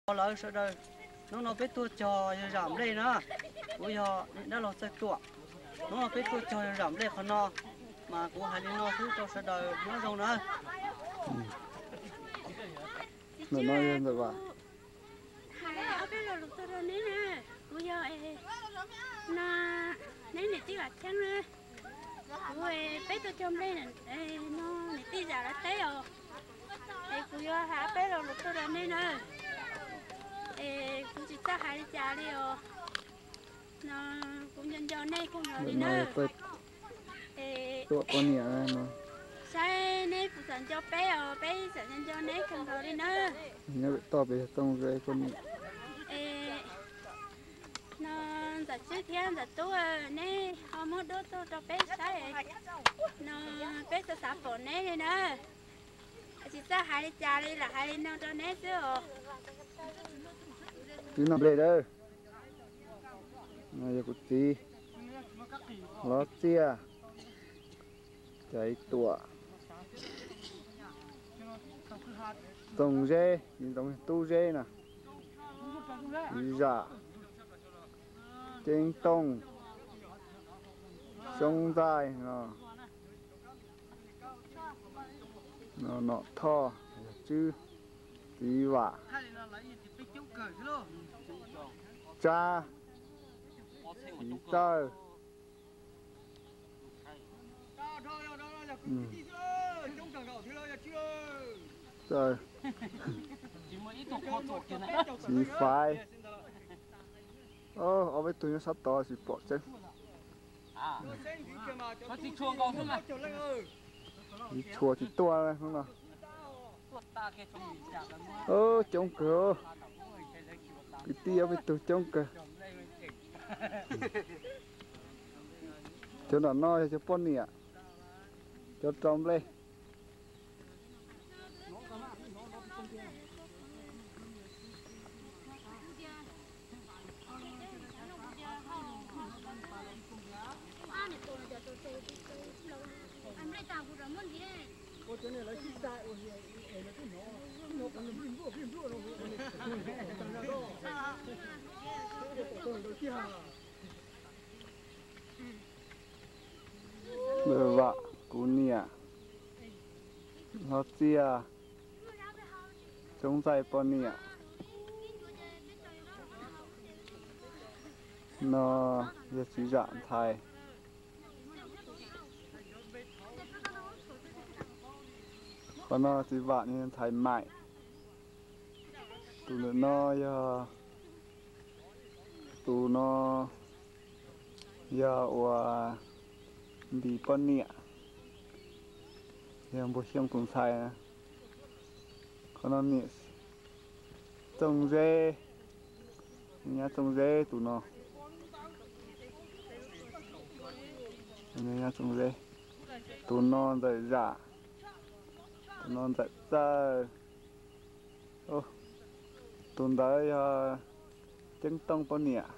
Lawv sawv daws, hnub no peb tuaj cog yog zam nplej na, kuv yog niam dab laug Txawj Tuam. Hnub no peb tuaj cog yog zam nplej qhov no, mas kuv hais li no xwb rau sawv daws nyob zoo na. Ntawm no yog ntawm Vam. Hais ob peb lo lus tuaj rau neb na, kuv yog no, neb niam tij Vam Cheeb na. Kuv peb tuaj cog nplej no niam tij zam lawv teb os. Es kuv yuav hais ob peb lo lus tuaj rau neb na. Es kuv tsis txawj hais li cas li os. No kuv nco nco nej kawg nkaus li na. Es Tuam poj niam no, saib neb puas txawm nco peb os, peb txawm nco nco neb kawg nkaus li na. Nyob pem toj pem yog Txooj Ze poj niam. Es no Ntxawm Tswb thiab Ntxawm Tub, neb ho muab duab tuaj rau peb saib. No peb xav xav pom neb li na. Tsis txawj hais li cas li, lam hais li no rau neb xwb os. Txiv Nom Nplej Dawb, no yog kuv txiv Hlob Txiaj, Caiv Tuam, Txooj Zeb, Tub Zeb na, Txiv Zam, Ceeb Tooj, Xyoob Ntxaij no, Nom Thoj, Tswb, Txiv Vam, Tsab, Txiv Txawj, Txiv Faiv. Ob peb tug nyob sab tod tsis pom tseeb. Txiv Tshua tsis tuaj hnub no. Coob kawg, kwv tij ob peb tug coob kawg. Cov nram no yog cov poj niam, cov rau nplej. Vam, kuv niam, Hlob Txiaj, Xyoob Ntxaij poj niam. No yog Txiv Zam ntxhais. Qhov no Txiv Vam ntxhais Maim. Tus ntawm no yog, tus no yog uas Npis poj niam, yog Npuag Xyooj tus ntxhais. Qhov no niam Txooj Zeb, nyab Txooj Zeb tus no. Nyab Txooj Zeb, tus no Ntxawm Zam, tus no Ntxawm Txawj. Tus ntawd yog Ceeb Tooj poj niam.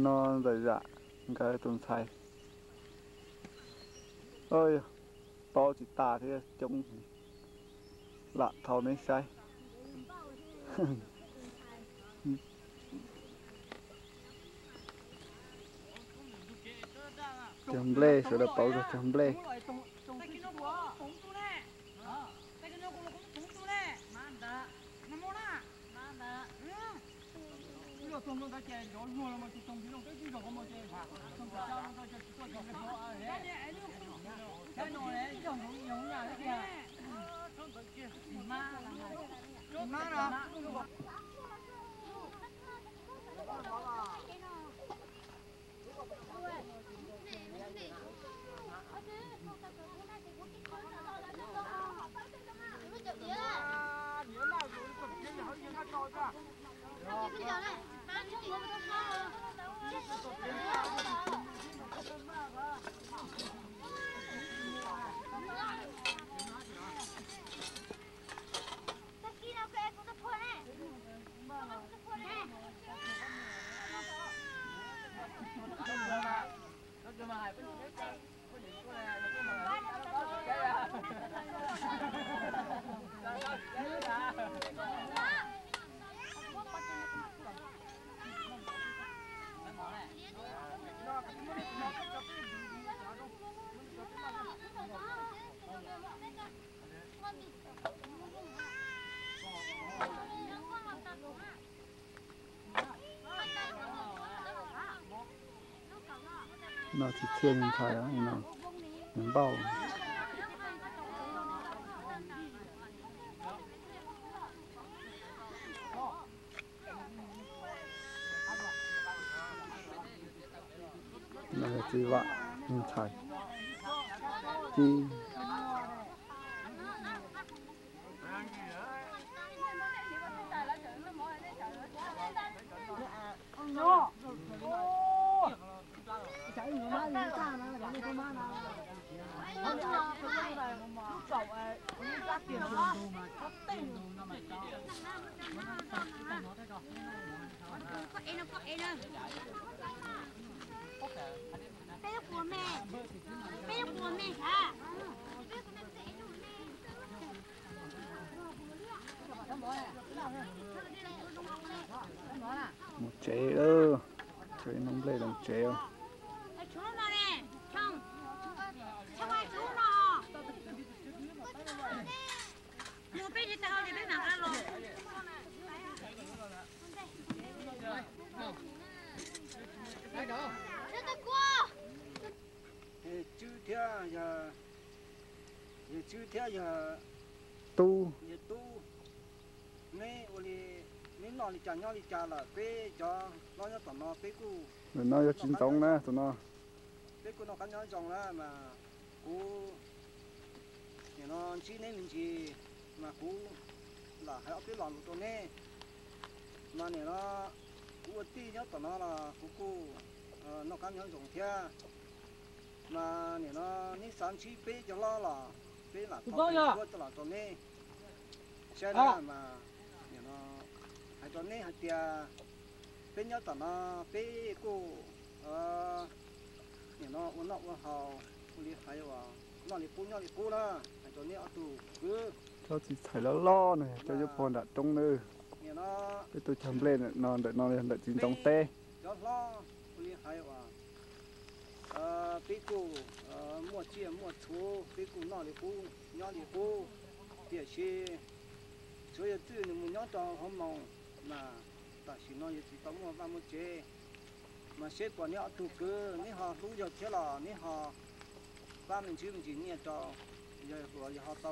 No Ntxawm Zam nkawd tus ntxhais. Paub tsis tas thiab, coob, lam thau neb saib. Cog nplej, sawv daws pauv zog cog nplej. No tsis txhiaj li ntxhais no, nws npauj. No yog txiv Vam ntxhais Ci. Mus tsev lawm, tsev no nplej los tsev. Yawg Tswb thiab yawg, yawg Tswb thiab yawg Tub, yawg Tub, neb ua li, neb noj li cas nyob li cas lawm? Peb cov hlob nyob tom no peb kuj, ntawm no yog txiv ntxoov na, tus no, peb kuj noj qab nyob zoo na mas kuv nim no ntsib neb me ntsis mas kuv lam hais ob peb lo lus rau neb. Mas nim no kuv ua tij nyob tom no los kuv kuj noj qab nyob zoo thiab. Mas nim no neb xav ntsib peb cov hlob los peb lam tau tuaj coj los rau neb saib na. Mas nim no hais rau neb hais tias peb nyob tom no peb kuj nim no ua noj ua haus ua li hais uas noj li qub nyob li qub na, hais rau neb ob tug kwv. Cov txiv txhais loj loj no yog cov nyob puag nram roob nawb. Nim no peb tuaj cog nplej no ntawm no yog ntawm txiv ntxoov teb. Cov hlob ua li hais uas peb kuj muaj tsiaj muaj txhu, peb kuj noj li qub nyob li qub, tiam sis tsuav yawg Txwj nws mus nyob rau hauv moos mas tam sim no yawg tsis tau muaj vaj muaj tsev. Mas seb puas neb ob tug kwv neb ho hlub yawg thiab los neb ho pab me ntsis me ntsis nyiaj rau, yog ho tau